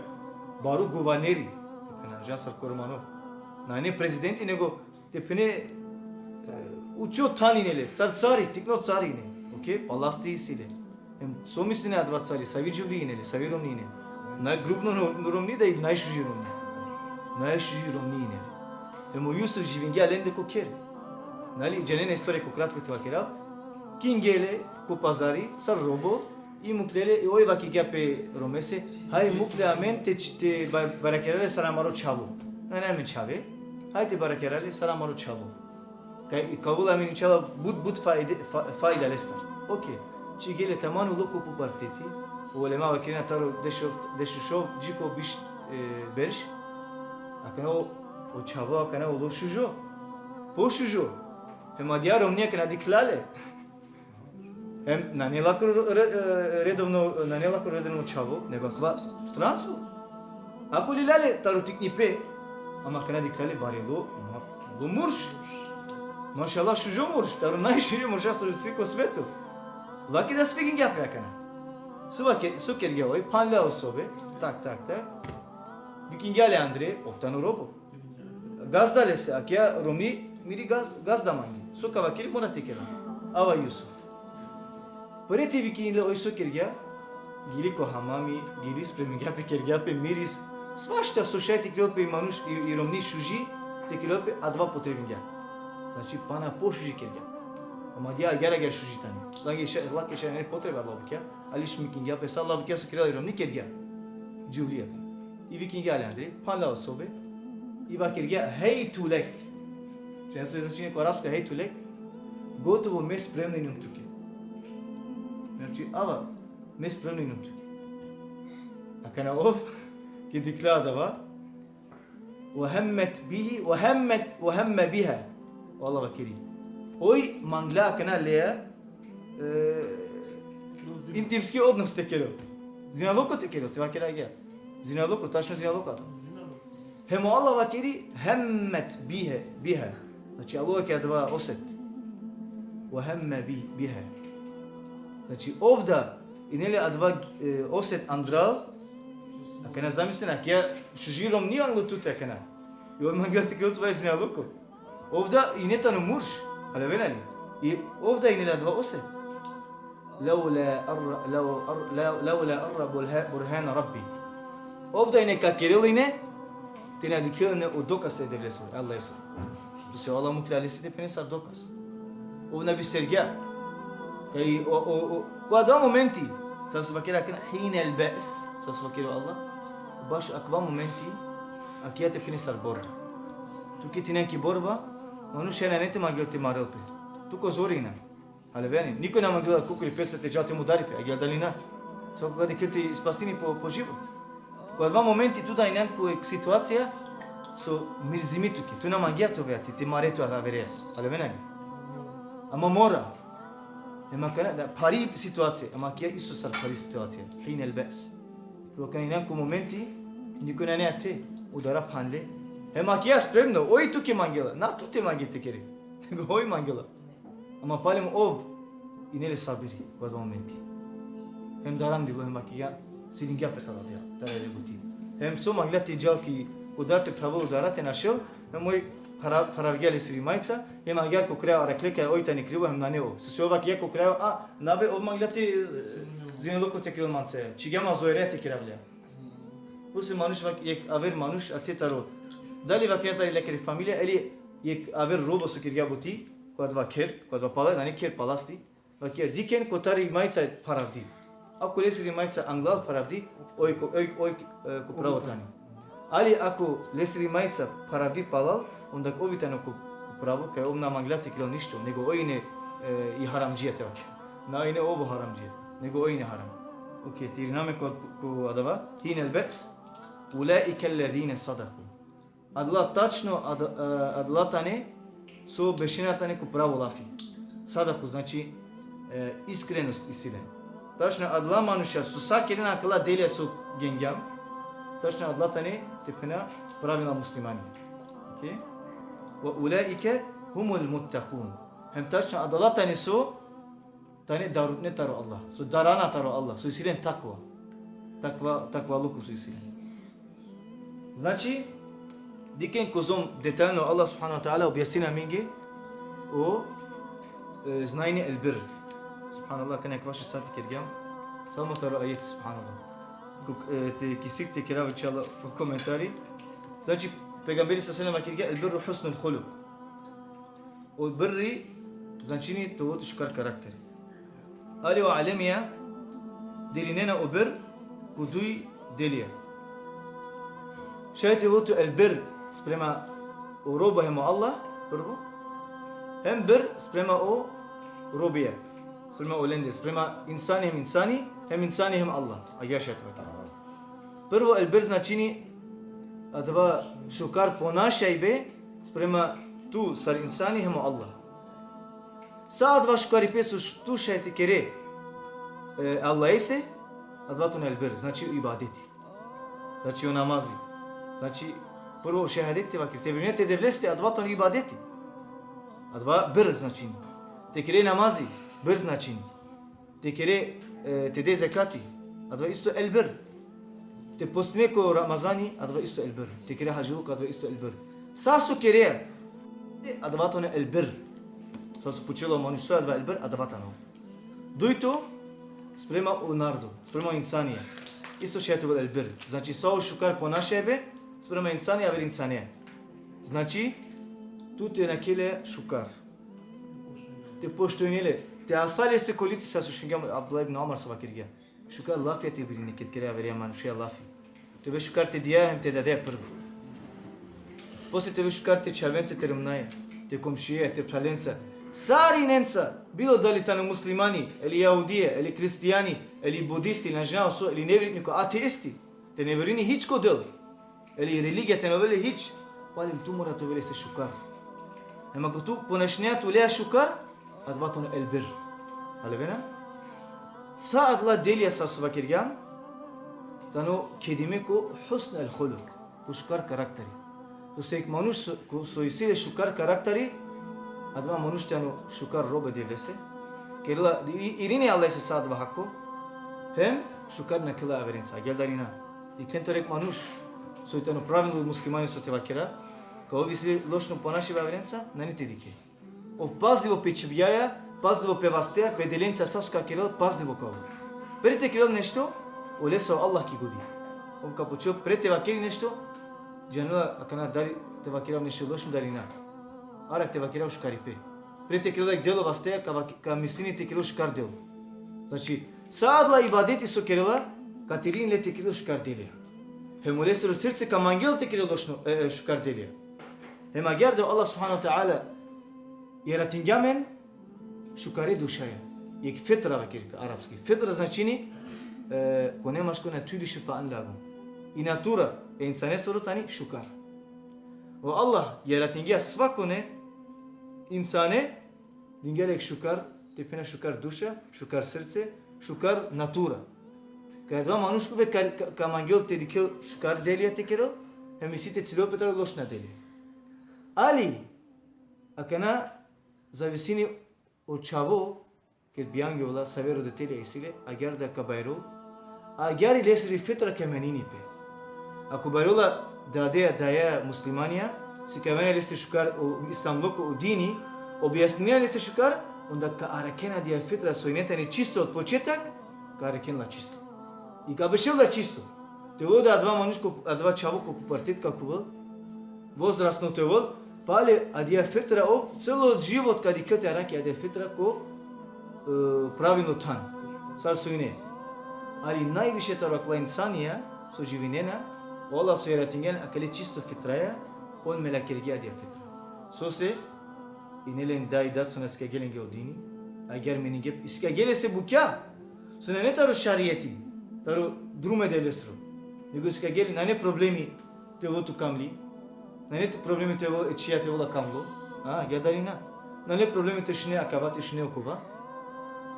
baro guverneri. Te phene, džan, sar koromano. Nane prezidenti, nego te phene, e, učo than ine le, car, cari, tikno cari ine. Okej, palasti isi le. Hem so misline adava cari, savi džuvli ine le, savi romni ine? Najgrubno no-, romni da ili najšuži romni? Najšuži romni ine. Hem o Jusuf živingja lende ko kher. Nali, džanen e istorija, ko kratko te vakerav. Kingje le ko pazari, sar robo, i mukhle le, i oj vakergja pe romese, haj mukhle amen te č-, te ba-, barakera le sar amaro čhavo. Nane amen čhave, haj te barakera le sar amaro čhavo. Kaj, kaj ovel amen inšallah but, but fajde, fa-, fajda lestar. Okej. Čhige le, taman ulo ko puberteti, o ulema vakerena taro dešo-, dešušov dži ko biš, e, berš. Akana o, o čhavo akana ulo šužo. Pošužo. Hem adija romni akana dikhla le. Hem nane lako re-, re-, redovno, nane lako redovno čhavo, nego akava stranstvo. Ako lilja le taro tiknipe, ama akana dikhla le barelo, ma-, lo murš. Mašallah, šužo murš, taro najšuže murša so isi ko sveto. Lake da svigingja pe akana. So vake-, so kergja oj, phanlja o sobe, tak, tak, tak. Vikingja le andre, ov tano robo. Gazda lese, akija romni miri gaz-, gazda mangi. So ka vakeri, mora te kera. Ava Jusuf. Pre te vikini le, oj so kergja, gili ko hamami, gili spremingja pe, kergja pe miris. Svašta so šaj te kerel pe i manuš, i, i romni šuži, te kerel pe, adava potrebingja. Znači, pana pošuži kergja. Ama adija agjar, agjar šuži tani. Lake šaj, lake šaj nane potreba adala bukja, ali šmikingja pe, sa adala bukja so kerela i romni kergja. Džuvlija. I vikingja le andre, phanlja o sobe, i vakergja, hejtu lek. Znači, so značini ko arapsko hejtu lek? Gotovo, me spremno inum tuke. Znači, ava, me spremno inum tuke. Akana ov, ked dikhla adava, ve hemmet bihi, ve hemmet, ve hemme biha. O Allah vakeri. Oj mangla akana leja, e, intimski odnos te kerel. Zinaluko te kerel, te vakera agja. Zinaluko, tačno zinaluko. Hem o Allah vakeri, hemmet bihe, biha. Znači, alo akija adava oset. Ve hemme bi-, biha. Znači, ov da ine le adava, e, oset andral, akana zamislin, akija šuži romni anglo tute akana. I ov mangela te kerel tuja zinaluko. Ov da ine tano murš, haljovena li? I ov da ine le adava oset. Levla arra, lev-, ar-, lev-, levla arra burha-, burhana Rabbi. Ov da ine ka kerel ine, te na dikhel ine o dokaz e Devlesoro, e Allahesoro. Te so o Allah mukhlja lese te phene sar dokaz. Ov na bistergja. Kaj o, o, o, ko adava momenti, Sar so vakeri akana, hinel be's, sar so vakeri o Allah. Baš akava momenti, akija te phene sar borba. Tu ked injan ki borba, manuš šaj nane te mangel te marel pe. Tu ko zori injan. Halevena, niko na mangela ko kuri peste te džal te mudari pe, agjaar dali na. Svako ka dikhel te spasini po, po život. Ko adava momenti tu da injan ko jekh situacija so mrzimi tuke. Tu na mangea te ove ati, te mare tu averea. Halevena li? Ama mora. Hem akana, da, phari situacija, ama akija isto sar phari situacija. Hinel be's. Ko akana injan ko momenti, niko nane ate, udara phanle. Hem akija spremno, oj tuke mangela, na tu te mange te kere. Nego oj mangela. Ama palem ov, ine le sabiri, ko adava momenti. Hem darandilo, hem akija, siringja pe taro adija, taro adija buti. Hem so mangla te džal ki udar te phravel udara te našel, hem oj phara-, pharavgja lesiri majca, hem agjaar ko kraj arakhle kaj oj tani krivo, hem nane ov. Se so ov akija ko kraj, a, na be, ov mangla te, e, zineloko te kerel manca. Čhigja ma zoreja te kerav leja. Posle manuš vak-, jekh aver manuš ate taro. Dali vakera tari lekeri familija, ili jekh aver robo so kergja buti, ko adava kher, ko adava pala, nane kher, palasti. Vakera, dikhen kotar i majca paravdi. Ako lesiri majca anglal paravdi, oj ko, oj, oj, e, ko pravo tani. Ali ako lesiri majca paravdi palal, onda ov i tano ko, ko pravo, kaj ov na mangla te kerel ništo, nego oj ine, e, i haramdžija te vakera. Na ine ov o haramdžija, nego oj ine haram. Okej, te irina amen ko, ko adava, hinel be's, ulaike ellezine sadaku. Adala tačno, ad-, e, adala tane, so bešena tane ko pravo lafi. Sadaku, znači, e, iskrenost isi len. Tačno adala manuša so sa kerena akala delija so gengjam, tačno adala tane te phena pravilna muslimani. Okej? Ve ulaike humul muttakun. Hem tačno adala tane so tane darutne taro Allah. So darana taro Allah. So isi len takva. Takva, takvaluko so isi len. Znači, dikhen kozom detaljno Allah subhanahu ve teala objasnini amenge o, e, značenje el bir. Subhanallah, akana jekh vaši sati kergjam. Samo taro ajeti, subhanallah. Ko, e, te kisik te kerav, inšallah, ko komentari. Znači, pejgamberi sallallahu alejhi ve sellem vakergja, el birru husnul huluk. O birri značini te ovel tut šukar karakteri. Ali o alemija delinena o bir ko duj delija. Šaj te ovel tut el bir sprema o robo hem o Allah, prvo. Hem bir sprema o robija. Sprema olende, sprema insani hem insani, hem insani hem Allah. Agjaar šaj te vakera. Prvo el bir značini adava šukar ponašajbe sprema tu sar insani hem o Allah. Sa adava šukaripe so š-, tu šaj te kere, e, Allahese, adava tano el bir, znači o ibadeti. Znači o namazi. Znači prvo šehadeti te vakere, te verujne te Devleste, adava tano ibadeti. Adava bir značini. Te kere namazi, bir značini. Te kere, e, te de zekati, adava isto el bir. Te postine ko Ramazani, adava isto el bir. Te kere hadžiluk, adava isto el bir. Sa so kere, te adava tano el bir. Sa so pučela o manuš so adava el bir, adava tano. Dujto, sprema o narodo, sprema o insanija. Isto šaj te ovel el bir. Znači sa o šukar ponašajbe sprema insani aver insanija. Znači, tu te nakhele šukar. Te poštujne le, te asa lese ko lice, sa so šungjam Abdullah ibn Omar so vakergja. Šukar lafija te birine ked kere averea manušea lafi. Te ove šukar te dijaja hem te dadeja prvo. Posle te ove šukar te čhavenca, te romnjaja, te komšijaja, te phralenca. Sarinenca, bilo dali tano muslimani, eli jahudija, eli hristijani, eli budisti, na džanav so, eli neverniko, ateisti. Te ne verujini hič ko Del. Eli religija te na ovel le hič, palem tu mora te ove lese šukar. Hem ako tu ponašinea tut leja šukar, adava tano el bir. Halevena? Sa adala delija sa so vakergjam, tano kedime ko husn el huluk, ko šukar karakteri. To se jekh manuš so, ko, so isi le šukar karakteri, adava manuš tano šukar robo e Devlese. Kerela, i-, irini Allahese sa adava hako, hem šukar nakhela averenca. Agjaar dali na? Dikhen taro jekh manuš, so i tano pravilno muslimani so te vakera, ka ov isi lošno ponašibe averenca, nane te dikhe. Ov pazlivo pe čhibjaja, pazlivo pe vasteja, pe delenca sa so ka kerel, pazlivo ka ov. Pre te kerel nešto, olese o Allah ki godi. Ov ka pučel, pre te vakeri nešto, džanela akana dali te vakerav nešto lošno dali na. Arak te vakerav šukaripe. Pre te kerel jekh delo vasteja, ka vak-, ka mislini te kerel šukar delo. Znači, Sa adala ibadeti so kerela, ka terini le te kerel šukar delija. Hem olesoro srce ka mangel te kerel lošno, e, e, šukar delija. Hem agjaar da o Allah subhanahu ve teala jaratingja amen šukare dušaja. Jekh fitra vakeri pe arapski. Fitra značini, e, ko nemačko natürliche Veranlagung. I natura e insanesoro tani šukar. O Allah jaratingja svakone insane, dingja le jekh šukar, te phena šukar duša, šukar srce, šukar natura. Kaj adava manuš khuve ka, ka, ka mangel te dikhel šukar delija te kerel, hem isi te cidel pe taro lošna delija. Ali, akana zavisini o čhavo, ked bijangjovela, save roditelja isi le, agjaar da ka bajrol, agjaar i lesiri fitra ka menini pe. Ako bajrola dadeja, dajaja muslimanja, sikavena leste šukar o islamluko, o dini, objasninena leste šukar, onda ka arakhena adaja fitra so ine tani čisto od početak, ka arakhen la čisto. I ka bešel la čisto. Te ovel da adava manuš ko, adava čhavo ko pubertet ka khuvel, vozrasno te ovel, pale adaja fitra ov celo život ka dikhel te arakhi adaja fitra ko, e, pravilno than. Sar so ine. Ali najviše taro akala insanija so živinena, o Allah so jaratingja len akale čisto fitraja, on melakergja adaja fitra. Sose, ine len daj dad so na sikavgje lenge o dini, agjaar meningje, sikavgje lese bukja, so nane taro šarijeti, taro drumo e Devlesoro. Nego sikavgje le, nane problemi te ovel tu kamli, nane te problemi te ovel e čhija te ovel la kamlo, a, agjaar da li na. Nane problemi te šune akava, te šune okova.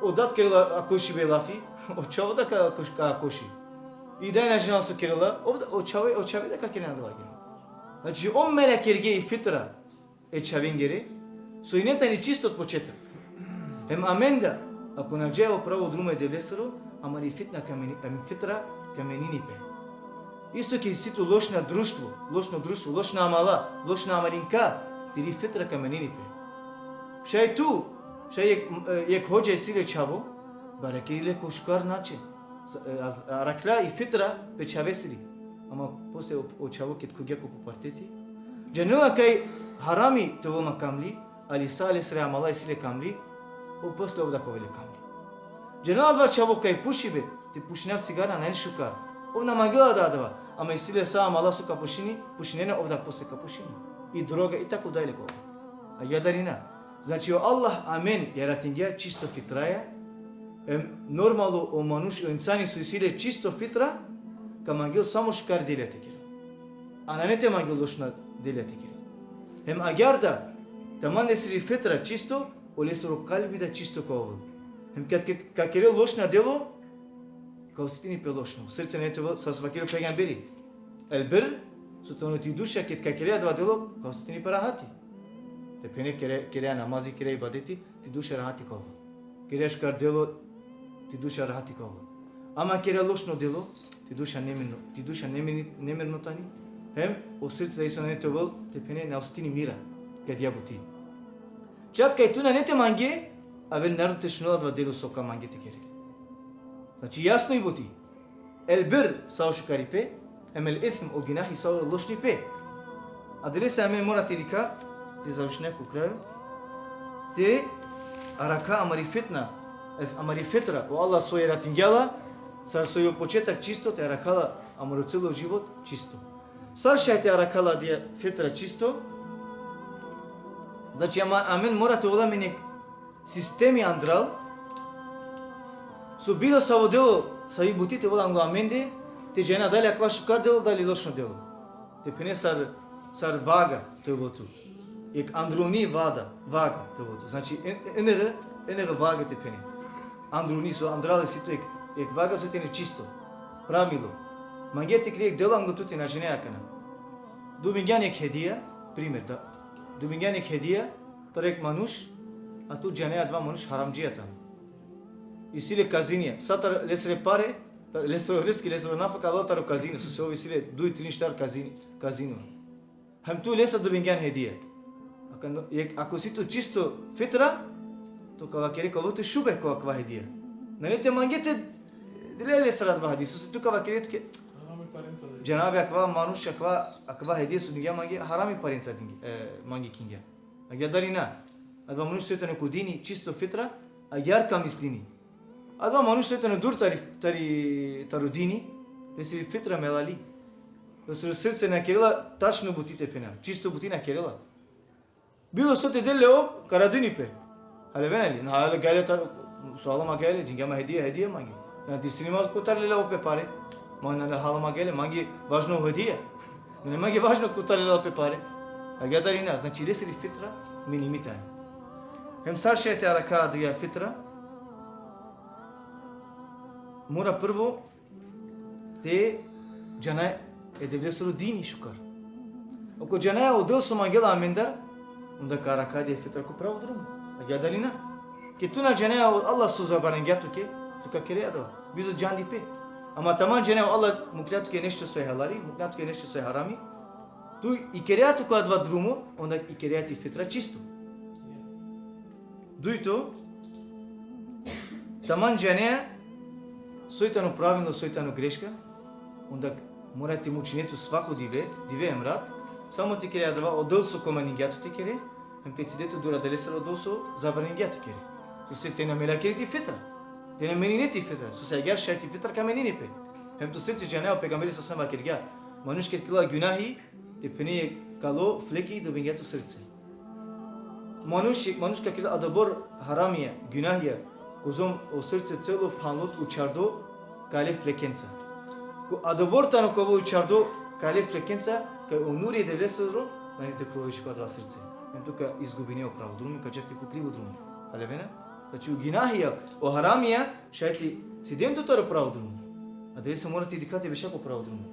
O dad kerela akošibe lafi, o čhavo da ka, ka akoši. I daj na džanela so kerela, o, o čhave, o čhave da ka kerena adava agjaar. Znači, on melakergja i fitra e čhavengere, so ine tani čisto od početak. Hem amen da, ako na džaja o pravo drumo e Devlesoro, amari fitna ka meni, em, fitra ka menini pe. Isto ked isi tu lošna društvo, lošno društvo, lošna amala, lošna amalinka, tiri fitra ka menini pe. Šaj tu, šaj jekh, e, jekh hodža isi le čhavo, barakeri le ko šukar način. S-, e, az-, arakhla i fitra pe čhavesiri. Ama posle o, o čhavo ked khuvgja ko puberteti, džanela kaj harami te ovel ma kamli, ali sa lesere amala isi le kamli, o posle ov da ka ovel le kamli. Džanela adava čhavo kaj pušibe, te pušinav cigara nane šukar. Ov na mangela da adava, ama isi le sa amala so ka pušini, pušinena, ov da posle ka pušini. I droga i tako dalje ko. Agjaar da li na. Znači, o Allah amen jaratingja čisto fitraja, em, normalno o manuš, o insani so isi le čisto fitra, ka mangel samo šukar delija te kerel. A nane te mangel lošna delija te kerel. Hem agjaar da, taman lesiri fitra čisto, olesoro kalbi da čisto ka ovel. Hem ked, ked ka kerel lošna delo, ka osetini pe lošno. Srce nane te ovel, sar so vakeri o pejgamberi. El birr, so tano ti duša, ked ka kere adava delo, ka osetini pe rahati. Te phene kere, kere namazi, kere ibadeti, ti duša rahati ka ovel. Kere šukar delo, ti duša rahati ka ovel. Ama kere lošno delo, ti duša nemirno, ti duša nemirni-, nemirno tani. Hem o srce da isto nane te ovel, te phene na osetini mira, ked ja buti. Čak kaj tu nane te mange, avel narodo te šunel adava delo so ka mange te kere. Znači, jasno i buti. El birr, sa o šukaripe, em el ism, o ginahi, sa o lošnipe. Adalese amen mora te dikha, te završina ko kraj, te arakha amari fitna, e, amari fitra, o Allah so jaratingja la, sar so i o početak čisto, te arakha la amaro celo život čisto. Sar šaj te arakha la adaja fitra čisto? Znači, ama, amen mora te ovel amen jekh sistemi andral, so bilo savo delo, savi buti te ovel anglo amende, te džana dali akava šukar delo, dali lošno delo. Te phene sar, sar vaga te ovel tu. Jekh andruni vada, vaga te ovel tu. Znači, en-, enere, enere vaga te phene. Andruni so andral isi tu jekh, jekh vaga so tani čisto. Pravilo. Mange te kere jekh delo anglo tu te na džane akana. Dobingjan jekh hedija, primer da. Dobingjan jekh hedija, taro jekh manuš, a tu džane adava manuš haramdžija tano. Isi le kazinija. Sa taro lesere pare, taro lesoro rizki, lesoro nafaka, avela taro kazino, sose ov isi le duj, trin, štar kazini-, kazino. Hem tu lesa dobingjan hedija. Ako, jek-, ako si tu čisto fitra, tu ka vakere ka ovel tu šube ko akava hedija. Nane te mange te dele lesere adava hedija, sose tu ka vakere tuke. Harami parenca da. Džanav akava manuš, akava, akava hedija so dingja mange, harami parenca dingja, e, mange kingja. Agjaar da li na? Adava manuš so tano ko dini, čisto fitra, agjaar ka mislini. Adava manuš soj tano dur tari, tari, taro dini, lesiri fitra melali. Lesoro srce na kerela tačno buti, te phena, čisto buti na kerela. Bilo so te del le ov, ka radujni pe. Haljovena li? Na, haljovena, gajle tar, so hala ma gajle, dingja ma hedija, hedija mange. Na, ti si nima kotar lela ov pe pare. Ma na, hala ma gajle, mange važno hedija. Na, mange važno kotar lela ov pe pare. Agjaar dali na, znači lesiri fitra menimi tani. Hem sar šaj te arakha adija fitra, mora prvo te džana e Devlesoro dini šukar. Ako džana o del so mangela amendar, onda ka arakha adija fitra ko pravo drumo. Agjaar dali na? Ke tu na džana o Allah so zabraningja tuke, tu ka kere adava. Bizo džandipe. Ama taman džana o Allah muklja tuke nešto so e halali, muklja tuke nešto so e harami, tu ikerea tu ko adava drumo, onda ikerea ti fitra čisto. Dujto, taman džanea soj tano pravilno, soj tano greška, onda mora te mučine tu svako dive, dive hem rat, samo te kere adava o del so komaningja tu te kere, hem te cide tu dur adalestar o del so zabraningja te kere. Sose te na melakere ti fitra, te na menine ti fitra, sose agjaar šaj ti fitra ka menine pe. Hem tu srce džanea, o pejgamberi sallallahu alejhi ve sellem vakergja, manuš ked kerela gunahi, te phene, kalo fleki dobingja to srce. Manuš, manuš ka kerel adobor haramija, gunahija, kozom o srce celo phanlo, učhardo kale flekenca. Ko adobor tano ka ovel učhardo kale flekenca, kaj o nuri e Devlesoro nane te proveši ko adava srce. Hem tu ka izgubine o pravo drumo, ka dža pe ko krivo drumo. Haljovena? Znači, o gunahija, o haramija, šaj te ciden tu taro pravo drumo. Adalese mora te dikha te beša ko pravo drumo.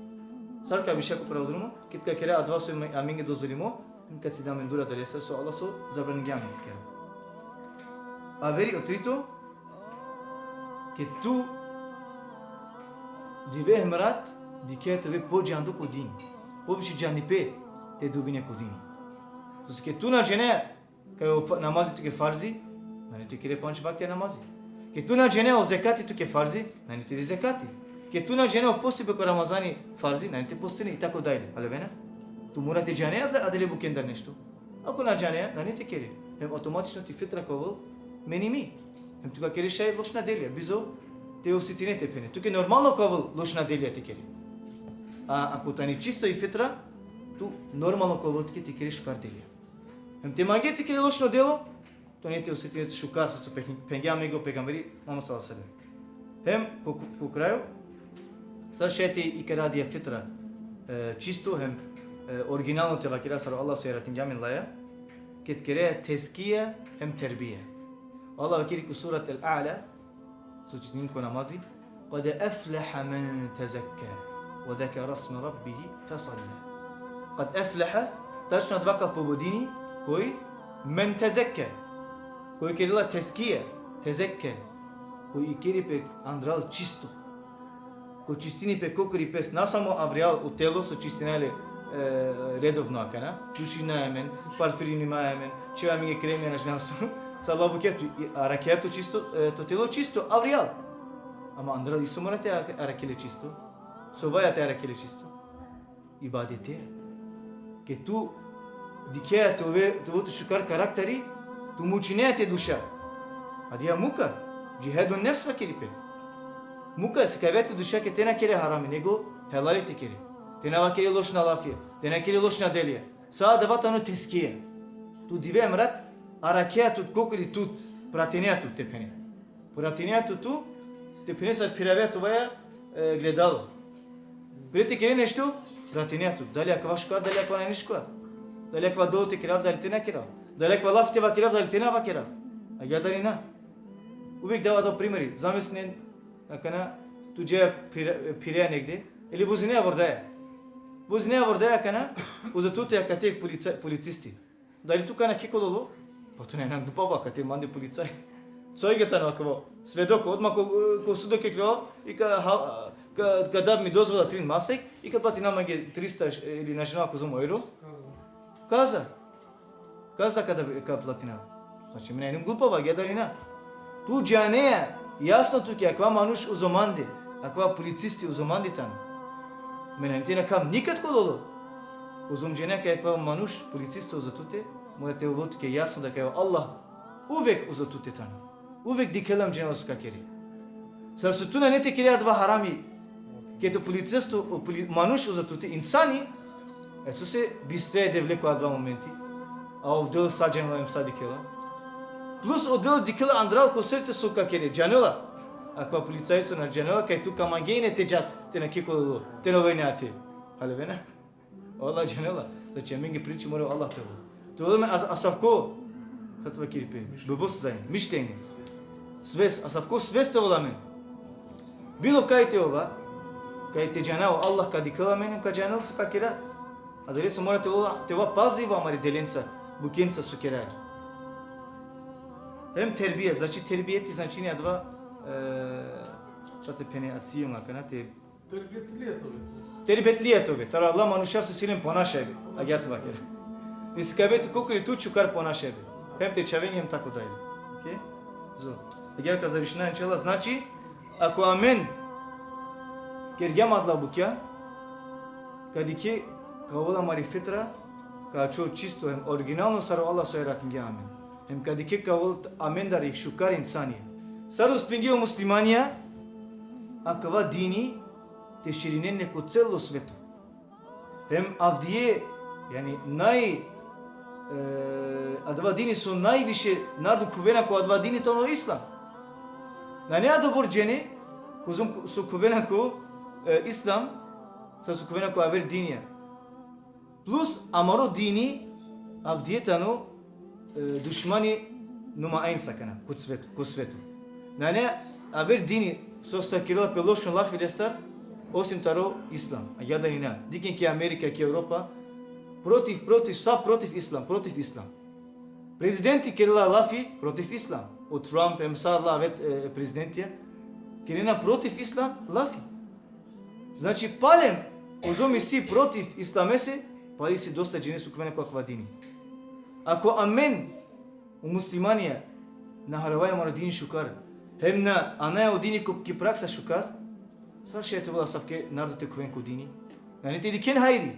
Sar ka beša ko pravo drumo? Ked ka kera adava so amenge dozvolimo, ka cida amen dur adalestar so Allah so zabraningja amen te kera. Averi, o trito, ked tu dive hem rat dikhea te ove podžando ko din, poviše džanipe te dobine ko din. Sose ked tu na džanea kaj o fa-, namazi tuke farzi, nane te kere pandž vaktija namazi. Ked tu na džanea o zekati tuke farzi, nane te de zekati. Ked tu na džanea o posti pe ko Ramazani farzi, nane te postine, i tako dalje. Haljovena? Tu mora te džanea adale, adale bukjendar nešto. Ako na džanea, nane te kere. Hem automatično ti fitra ka ovel menimi. Hem tu ka kere šaj lošna delija, bizo te osetine, te phene. Tuke normalno ka ovel lošna delija te kere. A ako tani čisto i fitra, tu normalno ka ovel tuke te kere šukar delija. Hem te mange te kere lošno delo, to nane te osetine tu šukar, so pe-, phengja amenge o pejgamberi Muhammed sallallahu alejhi ve sellem. Hem ko, ko, ko kraju, sar šaj te ikera adija fitra, e, čisto hem, e, originalno te vakera sar o Allah so jaratingja amen laja, ked kerea tezkija hem terbija. Allah vakeri ko surat El-A'la, so čitini ko namazi: قد أفلح من تزكى وذكر اسم ربه فصلى. قد أفلح, tačno adava ka pobedini, koj? من تزكى. Koj kerela tezkija, tezekke. Koj ikeri pe andral čisto. Koj čistini pe kokori pes, na samo avrijal, o telo so čistina le, e, redovno akana. Dušinaja amen, parfirinimaja amen, čhivaja amenge kremija, na džanav so. Sa Allah bukja tu, i-, arakhea to čisto, e, to telo čisto, avrijal. Ama andral isto mora te arak-, arakhe le čisto. Sovaja te arakhe le čisto. Ibadeteja. Ked tu dikhea te ove, te ovel tu šukar karakteri, tu mučinea te duša. Adija muka, džihadu nefs vakeri pe. Muka, sikavea te duša kaj te na kere harami, nego helali te kere. Te na vakere lošna lafija, te na kere lošna delija. Sa adava tano tezkija. Tu dive hem rat arakhea tut kokori tut, pratinea tut, te phene. Pratinea tut tu, te phene sar phiravea te ovaja, e, gledalo. Pre te kere nešto, pratinea tut. Dali akava šukar, dali akava nane šukar. Dali akava delo te kerav, dali te na kerav. Dali akava laf te vakerav, dali te na vakerav. Agjaar dali na? Uvek dava adava primeri. Zamislinen, akana, tu džaja phira-, phirea negde, ili vozinea vordaja. Vozinea vordaja akana, uza tute akate polica-, policisti. Dali tu kana ki kololo? Pa tu nane glupa, ba, kate mande policaj. Cojge tano akava. Svedoko, odma ko, ko sudo ka iklova, i ka, ha, ka, ka dav mi dozvola trin masek, i ka platina mange trista š-, ili na džanav kozom evro. Kazna. Kazna. Kazna ka dav, ka platina. Znači, me nane glupa, ba, agjaar dali na? Tu džanea, jasno tuke, akava manuš uzo mande, akava policisti uzo mande tano. Me nane te nakhav nikad kololo. Kozom džanea kaj akava manuš, policisti uzo tute, mora te ovel tuke jasno da kaj o Allah uvek uzo tute tano. Uvek dikhela hem džanela so ka kere. Sar so tu nane te kere adava harami, ked o policesto, o poli-, manuš uzo tute, insani, e, sose bistre e Devle ko adava momenti, a o Del sa džanela em sa dikhela. Plus o Del dikhela andral ko srce so ka kere, džanela. Akava policajso na džanela kaj tu ka mangea ine te dža, te nakhe ko lolo, te na ovel ine ate. Haljovena? O Allah džanela. Znači, amenge priči mora o Allah te ovel. Te ovel amen as-, asavko, sar te vakeri pe, bewusstsein, mišljenje. Svest, asavko svest te ovel amen. Bilo kaj te ova, kaj te džana o Allah ka dikhel amen, ka džanel so ka kera. Adalese mora te ova, te ova pazljivo amare delenca, bukjenca so keraja. Hem terbije, znači terbijeti značini adava, e, sar te phene, aci jum akana te Terbiyetlija te ove. Terbiyetlija te ove. Taro Allah manuša so si len ponašajbe. Agjaar te vakera. Te sikave tu kokori tu šukar ponašajbe. Hem te čhavenca hem tako dalje. Okej? Zo. Agjaar ka završina inšallah. Znači, ako amen kergjam adala bukja, ka dikhe ka ovel amari fitra, ka ačhol čisto hem originalno sar o Allah so jaratingja amen. Hem ka dikhe ka ovel amendar jekh šukar insanja. Sar uspingje o muslimanja, akava dini te širinen ine ko celo sveto. Hem avdive, jani, naj, e, adava dini so najviše narodo khuvena ko adava dini tano islam. Nane adobor džene, kozom so khuvena ko, e, islam, sar so khuvena ko aver dinja. Plus amaro dini avdive tano, e, dušmani numero jen akana, ko sveto, ko sveto. Nane aver dini, so sar kerela pe lošno lafi lestar, osim taro islam. Agjaar da ine. Dikhen ki Amerika, ki Evropa, protiv, protiv, sa protiv islam, protiv islam. Prezidenti kerela lafi protiv islam. O Trump, hem sa adala aver, e, prezidentija, kerena protiv islam lafi. Znači, palem, kozom isi protiv islamese, pale isi dosta džene so khuvena ko akava dini. Ako amen, o muslimanja, na haljovajam amaro dini šukar, hem na anaja o dini ko, ki praksa šukar, sar šaj te ovel asavke narodo te khuven ko dini? Nane te dikhen hajri.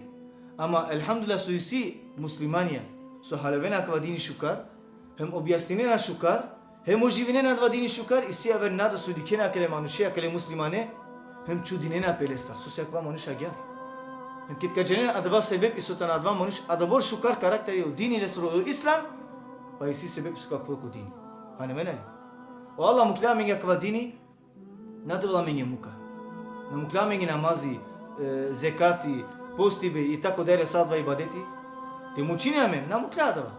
Ama, elhamdulillah, so isi muslimanja, so haljovena akava dini šukar, hem objasninena šukar, hem oživinena adava dini šukar, isi aver nada so dikhena akale manuše, akale muslimane, hem čudinena pe lestar, sose akava manuš agjaar. Hem ked ka džanen adava sebepi so tano adava manuš, adobor šukar karakteri, o dini lesoro o islam, pa isi sebepi so ka khuvel ko dini. Hanimena li? O Allah mukhlja amenge akava dini, na te ovel amenge muka. Na mukhlja amenge namazi, e, zekati, postibe i tako dalje, sa adava ibadeti. Te mučini amen, na mukhlja adava.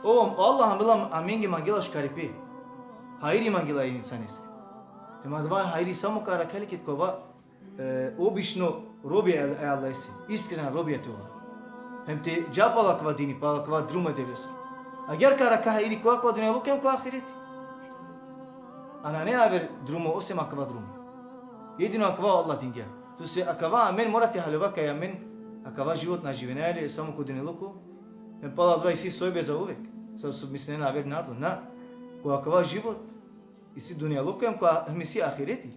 O, o Allah amenge mangela šukaripe. Hajri mangela e insanese. Hem adava hajri samo ka arakha le ked ka ova, e, obično robija e, e Allahese. Iskrena robija te ova. Hem te dža palo akava dini, palo akava drumo e Devlesoro. Agjaar ka arakha hajri ko akava dunjaluko hem ko ahireti. A nane aver drumo, osim akava drumo. Jedino akava o Allah dingja. Sose akava amen mora te haljova kaj amen akava život na živinaja le samo ko dunjaluko. Hem palo adava isi sojbe zauvek. Sar so mislinena aver narodo. Na. Ko akava život isi dunjaluko hem ko, hem isi ahireti.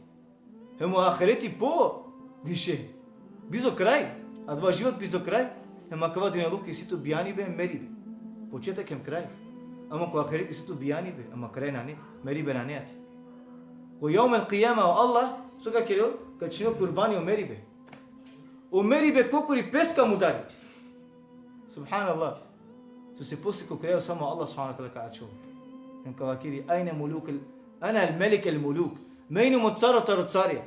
Hem o ahireti po više. Bizo kraj. Adava život bizo kraj. Hem akava dunjaluko isi tu bijanibe hem meribe. Početok hem kraj. Ama ko ahiret isi tu bijanibe, ama kraj nane, meribe nane ate. Ko jevmel kijame o Allah, so ka kerel, ka čhinel kurbani o meribe. O meribe kokori pes ka mudari. Subhanallah. Sose posle ko kraj samo Allah subhanahu ve teala ka ačhol. Hem ka vakeri, ejne mulukul, ene el melikul muluk. Me inum o caro taro carja.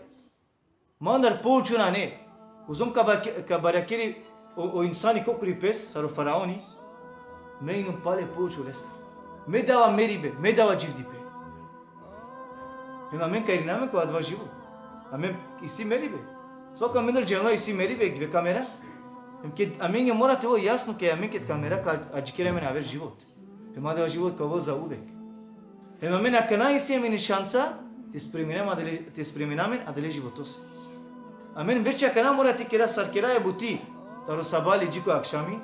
Mandar poučo nane. Kozom ka ba-, ka barakeri o, o insani kokori pes, sar o faraoni, me inum pale poučo lestar. Me dava meribe, me dava dživdipe. Hem amen ka irina amen ko adava život. Amen isi meribe. Svako amendar džanela isi meribe, dive kamera. Hem ked amenge mora te ovel jasno kaj amen ked kamera ka adžikeri amen aver život. Hem adava život ka ovel zauvek. Hem amen akana isi amen šansa te spremina amen adale, te spremina amen adale životose. Amen verčhi akana mora te kera sar keraja buti taro sabali dži ko akšami,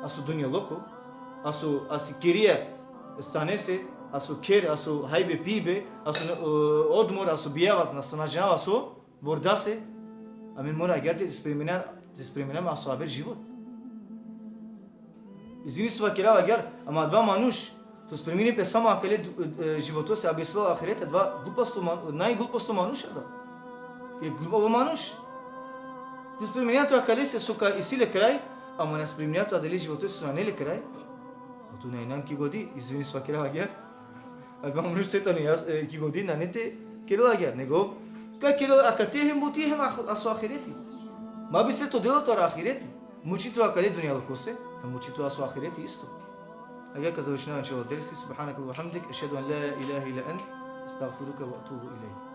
aso dunjaluko, aso, asi kirija stanese, aso kher, aso hajbe pibe, aso, e, odmor, aso bijava, aso na džanav, aso vordase, amen mora agjaar te spremina, te spremina amen aso aver život. Izvini so vakerava agjaar, ama adava manuš, Tu spremini pe samo akale du- e, životose, a bi sila ahireti, adava gluposto man- najgluposto manuš adava. E glupo manuš. Tu spreminea tu akalese so ka isi le kraj, ama na spreminea tu adale životose so nane le kraj. A tu na inan ki godi, izvini so vakerav agjaar. Adava manuš so tano jas- e, ki godi nane te kerel agjaar, nego ka kerel akate hem buti hem ah- aso ahireti. Ma bistre to delo taro ahireti. Muči tu akale dunjalukose, hem muči tu aso ahireti isto. Agjaar ka završinav ačhilo dersi. Subhanaka Allahumma hamdik, ešhedu en la ilahe illa ent, estagfiruke ve etubu ilejk.